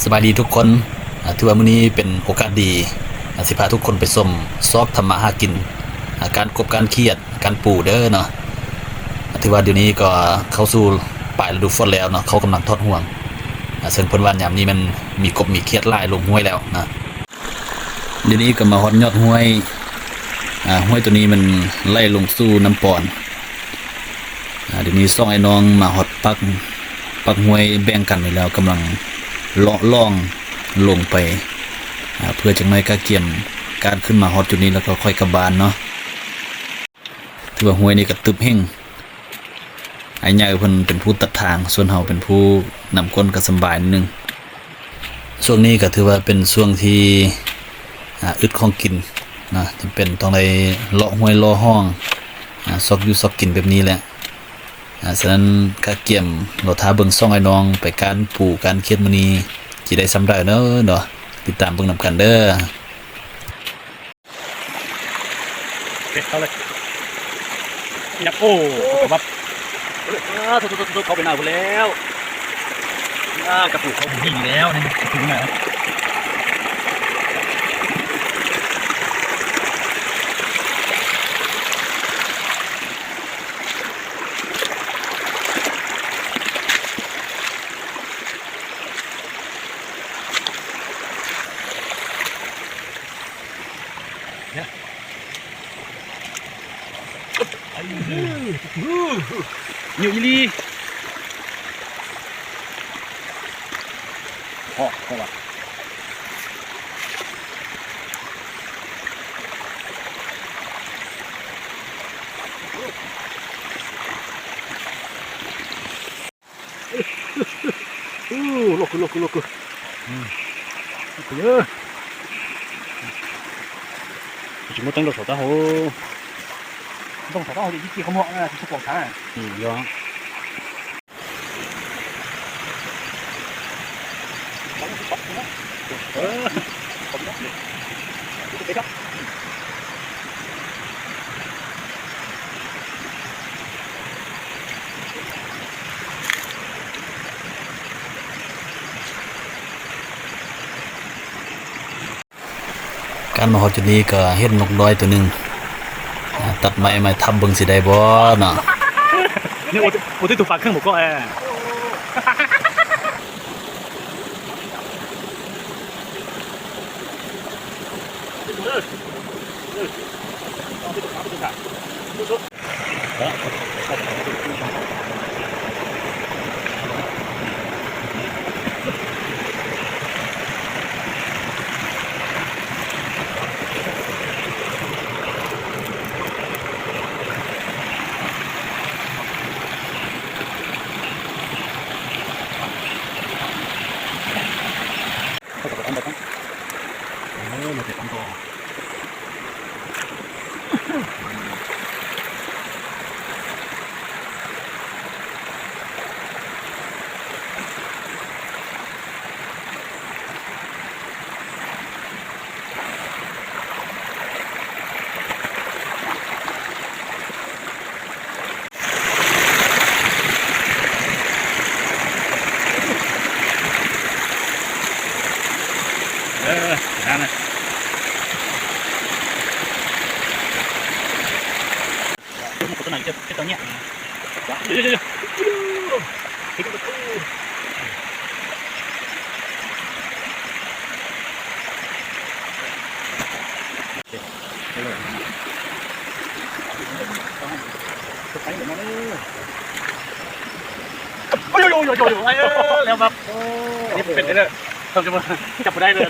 ສະບາຍດີທຸກຄົນ ອາ ຖືວ່າມື້ນີ້ເປັນໂອກາດດີ ອາ ຊິພາທຸກຄົນໄປຊົມຊອກທຳມາຫາກິນ ອາ ການກົບການຂຽດ ການປູເດີເນາະ. ອາ ຖືວ່າດຽວນີ້ກໍເຂົ້າສູ່ປາຍລະດູຝົນແລ້ວເນາະ ເຂົາກຳລັງຖອດຮວງ ອາ ເຊິ່ງເພິ່ນວ່າຍາມນີ້ມັນມີກົບມີຂຽດຫຼາຍລົງຫ້ວຍແລ້ວນະ. ດຽວນີ້ກໍມາຮອດຍອດຫ້ວຍ ອາ ຫ້ວຍໂຕນີ້ມັນໄຫຼລົງສູ່ນ້ຳປອນ. ອາ ດຽວນີ້ສອງອ້າຍນ້ອງມາຮອດປາກ ປາກຫ້ວຍແບ່ງກັນນີ້ແລ້ວ ກຳລັງເລາະລ່ອງລົງໄປ ອາ ເພື່ອຈັກໜ້ອຍກະກຽມການຂຶ້ນມາຮອດຈຸດນີ້ແລ້ວກໍຄ່ອຍກັບບ້ານເນາະ. ຖືວ່າຫ້ວຍນີ້ກະຕຶບແຮງ ອ້າຍໃຫຍ່ເພິ່ນເປັນຜູ້ຕັດທາງ ສ່ວນເຮົາເປັນຜູ້ນຳກົ້ນກະສຳບາຍໜ້ອຍໜຶ່ງ. ຊ່ວງນີ້ກະຖືວ່າເປັນຊ່ວງທີ່ ອາ ອຶດຂອງກິນນະ ຈຳເປັນຕ້ອງໄດ້ເລາະຫ້ວຍເລາະຮ່ອງ ອາ ຊອກຢູ່ຊອກກິນແບບນີ້ແຫຼະ. ອາ ສະນັ້ນກະກຽມລໍຖ້າເບິ່ງສອງອ້າຍນ້ອງໄປການປູການຂຽດມື້ນີ້ຊິໄດ້ຊ່ຳໃດເນາະ ຕິດຕາມເບິ່ງນຳກັນເດີ. ເອົາເລີຍ ຍັບ ໂອ້ ໂອ້ ບັບ ເອີ ທຸໆໆໆ ເຂົ້າໄປໜ້າພຸ້ນແລ້ວ ອາ ກະປູເຂົ້າດີແລ້ວ ນີ້ ເຂົ້າໄປໜ້າ. ໜິວອີ່ຫຼີ ພໍ ພໍລະ. ໂອ້ ລົກຂຶ້ນ ລົກຂຶ້ນ ລົກຂຶ້ນ ອືມ ລົກຂຶ້ນເດີ. ຊິໝົດຕັ້ງດອກເສົາຕາໂຫ ດອກເສົາຕາໂຫ ທີ່ເກັບຂະໝອກນະ ທີ່ສະປອງຂາຍ ອືມ ເນາະ. ການມາຮອດຈຸດນີ້ກໍເຫັນນົກນ້ອຍໂຕໜຶ່ງ ອາ ຕັດໄມ້ມາທຳເບິ່ງຊິໄດ້ບໍ່ເນາະ. ນີ້ໂອ ໂອຕິດຖືຝາກເຄື່ອງບໍ່ກໍ ເອີ. ເອີ ນັ້ນນະ ໂຄດໜ້າເກັບ ເກັບຕົວເນີ້ຍ ເດີໆໆ. ໂອ້ຍ ໂອ້ຍ ໂອ້ຍ ໂອ້ຍ ເອີ ແລ້ວແບບ ໂອ້ ເປັນໄດ້ເລີຍ ຈັບບໍ່ໄດ້ເລີຍ.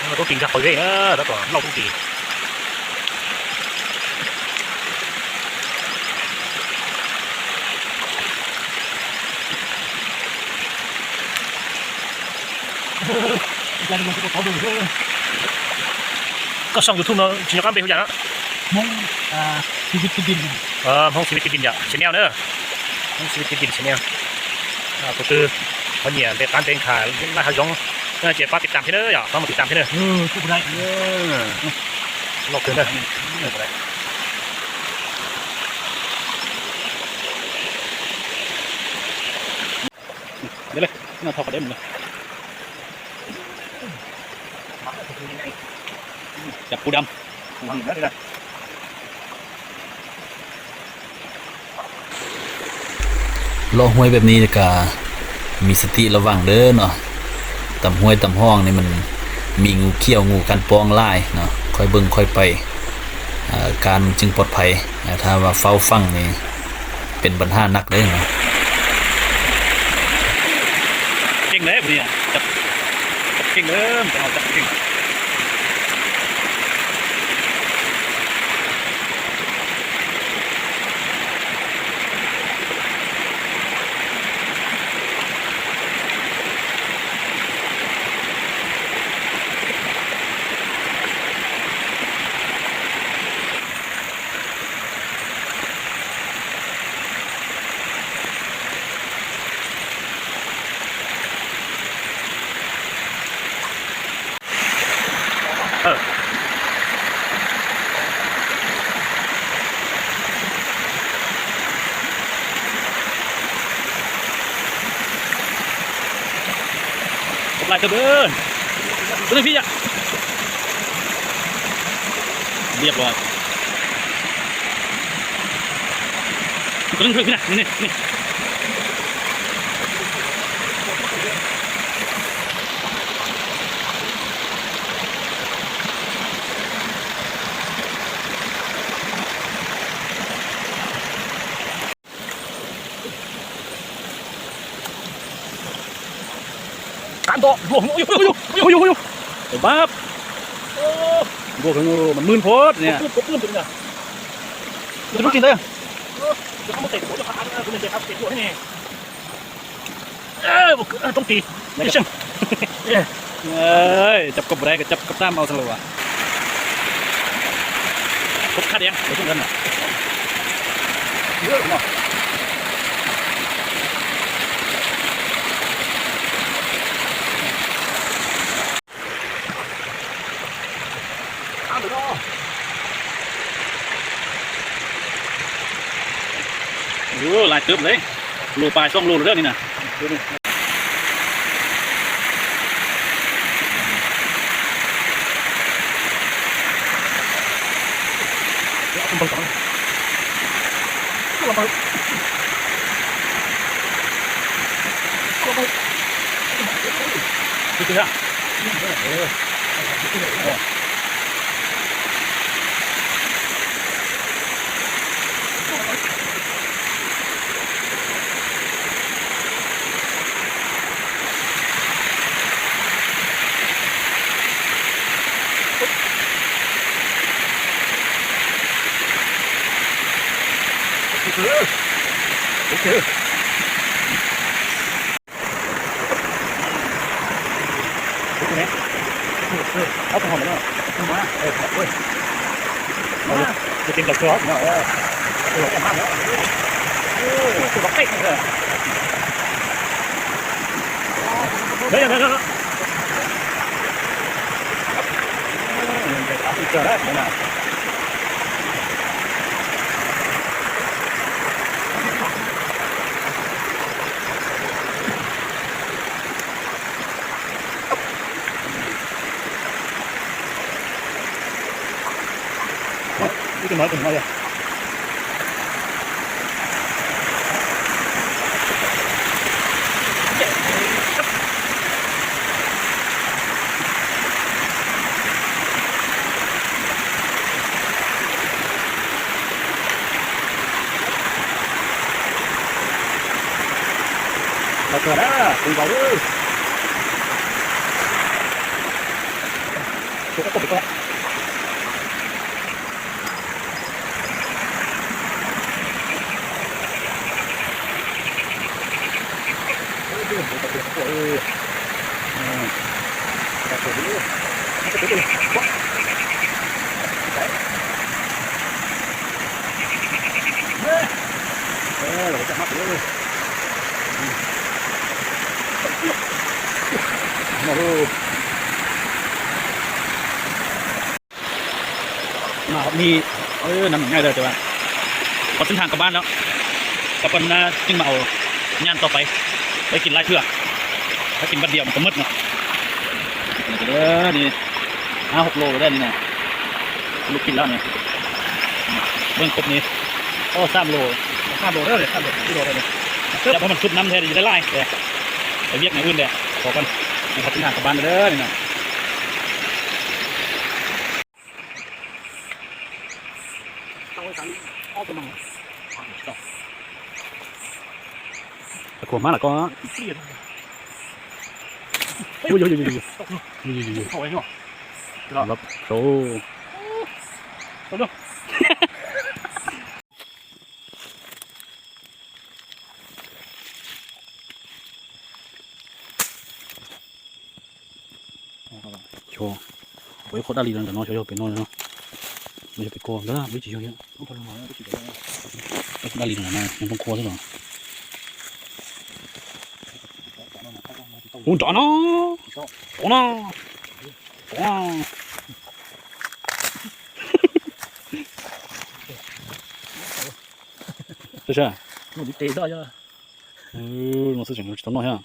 ເຮົາຕ້ອງກິນກັບເຂົ້າເດ້ ເອີ ແລ້ວກໍເຫຼົ້າຕ້ອງກິນ. ກໍຊ່ອງຢູທູບເນາະ ຊິຍອມເປັນຜູ້ໃຫຍ່ເນາະ ມົງ ອ່າ ຊີວິດຕິດດິນ ເອີ ມົງຊີວິດຕິດດິນ ແຊນແນວເດີ ມົງຊີວິດຕິດດິນ ແຊນແນວ ອ່າ ກໍຄືເຂົາເນຍ ເປັນການເປັນຂາຍ ລາຍຮັກຢອງ ເອີ ເຈປາຕິດຕາມເດີ ເອີ ຝາກມາຕິດຕາມເດີ ເອີ ຜູ້ໃດ ເອີ ລອກເດີ ເດີເລີຍ. ມາເທົ່າກັນເດ້ ມັນ ຈັບປູດຳ ເລາະຫ້ວຍແບບນີ້ກະມີສະຕິລະວັງເດີເນາະ. ຕາມຫ້ວຍຕາມຮ່ອງນີ້ມັນມີງູຂຽວງູກັນປ່ອງຫຼາຍເນາະ. ຄ່ອຍເບິ່ງຄ່ອຍໄປ ການມັນຈຶ່ງປອດໄພ. ຖ້າວ່າຟ້າວຟັ່ງນີ້ເປັນບັນຫາໜັກເດ້ເນາະ. ເກັ່ງເດ້ຜູ້ນີ້ ຈັບ ຈັບເກັ່ງເດີ ມັນເອົາຈັບເກັ່ງ. ເອີ ຫຼາຍເຕີບເດີ ຕົວນີ້ພີ່ຢະ ລຽບຮ້ອຍ ຕົວໜຶ່ງຖືກນີ້ນະ ນີ້ ນີ້ ນີ້. ການຕໍ່ ໂອ້ຍ ໂອ້ຍ ໂອ້ຍ ໂອ້ຍ ໂອ້ຍ ໂອ້ຍ ບາບ ໂອ້ ໂອ້ ມັນມື່ນໂພດເນຍ ກົບຕື່ມ ກົບຕື່ມ ຕົວນີ້ນະ ຕົວນີ້ກິນໄດ້ ເອີ ເອີ ຕ້ອງຕີ ເອີຍ ຈັບກົບບໍ່ໄດ້ກໍຈັບກັບຕາມເອົາຊັ້ນລະວະ ກົບຂາແດງ ໄປຊົນກັນນະ ເອີ ເນາະ. ໂອ້ ຫຼາຍເຕີບເລີຍ ໂລປາຍ ສອງໂລແລ້ວນີ້ນະ. ໂອເຄ ໂອເຄ ເອົາໄປຫອມແລ້ວ ມາ ເອີ ໂອ້ຍ ມາ ຈະກິນກັບຊອສເນາະ ເອີ ເອີ ເອົາມາແລ້ວ ເອີ ຄືບັກເຕັກເດີ ເດີ ເດີ ເດີ ເດີ ເດີ ເດີ ເດີ ອີກໜ້ອຍ ອີກໜ້ອຍ ເຂົ້າຕົວນະ ຄຸນເບົາເອີຍ ຕົກ ຕົກ ຕົກ. ມາຮອດນີ້ ເອີ ນ້ຳໃຫຍ່ເດີ ແຕ່ວ່າຮອດເສັ້ນທາງກັບບ້ານແລ້ວ ກັບບ້ານນາ ຈຶ່ງມາເອົາຍານຕໍ່ໄປ ໄດ້ກິນຫຼາຍເທື່ອ. ຖ້າກິນບັດດຽວມັນກະໝົດເນາະ. ນີ້ເດີ ນີ້ ຫ້າຫົກໂລແລ້ວນີ້ນະ ລູກກິນແລ້ວນີ້. ເບິ່ງຄົບນີ້ ໂອ້ ສາມໂລ ສາມໂລເດີ ສາມໂລ ສາມໂລເດີ. ແຕ່ພໍມັນສຸດນ້ຳແທ້ ຊິໄດ້ຫຼາຍ ແຕ່ໄປວຽກແນວອື່ນແດ່ ຂໍກ່ອນ ເຮົາກິນທາງກັບບ້ານເດີນີ້ນະ. ຕະໂກນມາແລ້ວກໍ ໂອ້ຍ ໂອ້ຍ ໂອ້ຍ ໂອ້ຍ ໂອ້ຍ ໂອ້ຍ ໂອ້ຍ ໂອ້ຍ ໂອ້ຍ ໂອ້ ໂອ້ຍ ໂຄດອາລີເລີຍເນາະ ໂຊໂຍເປັນໂນເນາະ ບໍ່ໄດ້ໄປກົວເດີ ບໍ່ຊິເຮັດ ໂຄດອາລີເລີຍນະ ຍັງຕ້ອງຄົວຊະເນາະ. ໂອ້ ດານາ ໂອ້ນາ ໂອ້ນາ ເອີ ມັນຊິເຕະໄດ້ ເອີ ມັນຊິຈັງ ໂຕນ້ອຍຮະ.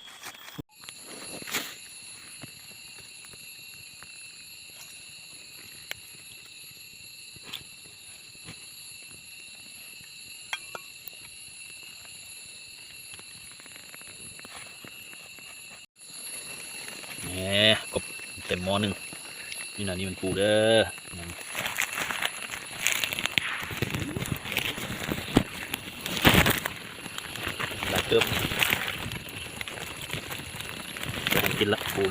ແໝ ກົບເຕັມໝໍ້ໜຶ່ງ ນີ້ນະ ນີ້ມັນປູເດີ ຫຼາຍເຕີບ ຈະກິນລະປູ.